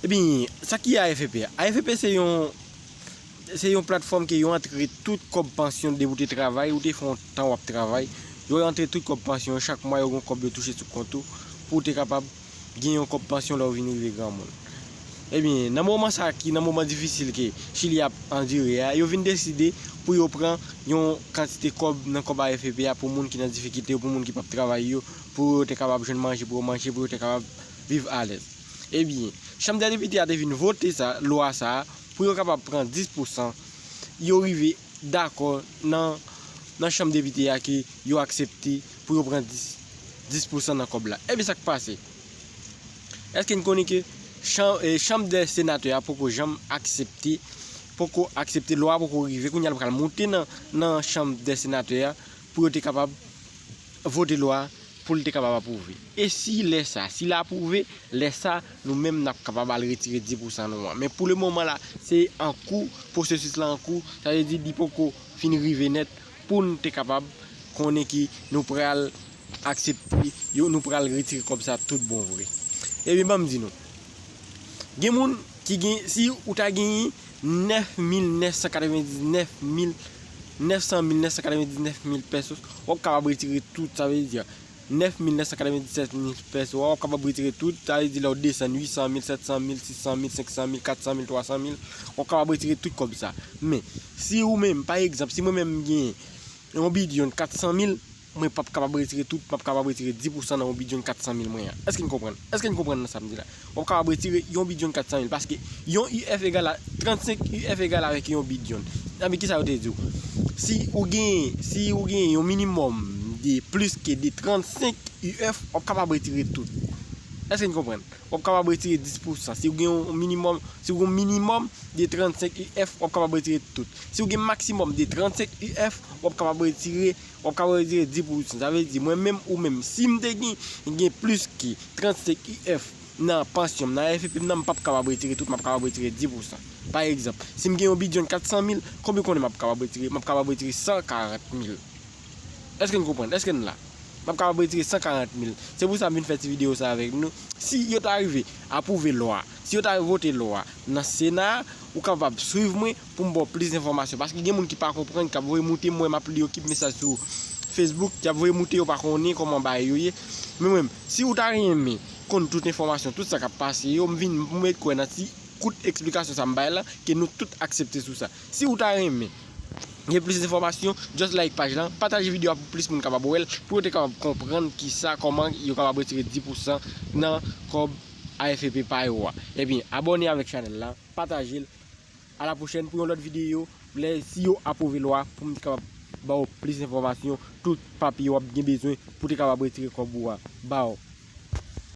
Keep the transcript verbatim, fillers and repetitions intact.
Ebyen, sa ki A F P a? A F P se yon, se yon platfòm ke yo antre tout kòb pansyon depi w te travay, ou te fè yon tan w ap travay. Yo antre tout kòb pansyon yo, chak mwa yo gen yon kòb yo touche sou kont ou pou w te kapab gen yon kòb pansyon lè w vin rive granmoun. Ebyen, nan moman sa ki, nan moman difisil ke Chili ap andire a, yo vin deside pou yo pran yon kantite kòb nan kòb A F P a pou moun ki nan difikilte yo, pou moun ki p ap travay yo, pou yo te kapab jwenn manje, pou yo manje, pou yo te kapab viv alèz. Ebyen, Chanm dè Depite a te vin vote sa, lwa sa a, pou yo kapab pran dis pousan. Yo rive dakò nan, nan Chanm Depite a ke yo aksepte pou yo pran dis, dis pousan nan kòb la. Ebyen, sa k pase? Èske n konnen ke Chanm, eh, Chanm dè Senatè a poko janm aksepte, poko aksepte, lwa a poko rive, kounye a l pral monte nan, nan Chanm dè Senatè a pou yo te kapab vote lwa a pou l te kapab apwouve. E si lè sa, si l apwouve, lè sa, nou menm n ap kapab al retire dis pousan nou an. Men pou le moman la, se an kou, pwosesis la an kou, sa vle di li poko fin rive nèt pou n te kapab konnen ki nou pral aksepte yo, nou pral retire kòb sa tout bon vre. Ebyen, ban m di nou, gen moun ki gen, si ou ta genyen nèf mil nèf san katrevendiznèf mil, nèf san mil nèf san katrevendiznèf mil pesos, w ap kapab retire tout, sa vle di nèf mil nèf san katrevendiznèf mil pesos, w ap kapab retire tout, sa vle di lè w desann uit san mil, sèt san mil, sis san mil, senk san mil, kat san mil, twa san mil, w ap kapab retire tout kòb sa. Men, si ou menm, pa egzanp, si mwen menm m genyen yon bidyon kat san mil, mwen p ap kapab retire tout, m ap kapab retire dis pousan nan yon bidyon kat san mil mwen an. Èske n konprann? Èske n konprann nan sa m di la? W ap kapab retire yon bidyon kat san mil, paske yon U F egal a, trannsenk U F egal avèk yon bidyon. Sa vle di kisa yo te di w? Si ou gen, si ou gen yon minimòm de plis ke de trannsenk U F, w ap kapab retire tout. Èske n konprann? W ap kapab retire dis pousan. Si ou gen yon minimòm, si ou gen yon minimòm de trannsenk U F, w ap kapab retire tout. Si ou gen maksimòm de trannsenk U F, w ap kapab retire, w ap kapab retire dis pousan. Sa vle di, mwen menm ou menm, si m te gen, gen plis ke trannsenk U F nan pansyon m, nan A F P m nan, m p ap kapab retire tout, m ap kapab retire dis pousan. Pa egzanp, si m gen yon bidyon kat san mil, konbyen konnen m ap kapab retire? M ap kapab retire san karant mil. Èske n konprann? Èske n la? M ap kapab retire san karant mil. Se pou sa m vin fè ti videyo sa avèk nou. Si yo ta rive apwouve lwa, si yo ta vote lwa nan Sena a, ou kapab swiv mwen pou m ba w plis enfòmasyon. Paske gen moun ki pa konprann, k ap voye moute, m wè m ap li yo ki mesaj sou Facebook, y ap voye moute, yo pa konnen kòman bagay yo ye. Men mwen, si ou ta renmen konn tout enfòmasyon, tout sa k ap pase yo, m vin, m met kwè nan ti kout eksplikasyon sa m bay la, ke nou tout aksepte sou sa. Si ou ta renmen gen plis enfòmasyon, just like paj la, pataje videyo a pou plis moun kapab wè l, pou yo te kapab konprann kisa, kòman yo kapab retire dis pousan nan kòb A F P pa yo a. Ebyen, abòne avèk chanèl la, pataje l. A la pwochèn pou yon lòt videyo, lè si yo apwouve lwa, pou m te kapab ba w plis enfòmasyon, tout papye w ap gen bezwen pou te kapab retire kòb ou a ba w.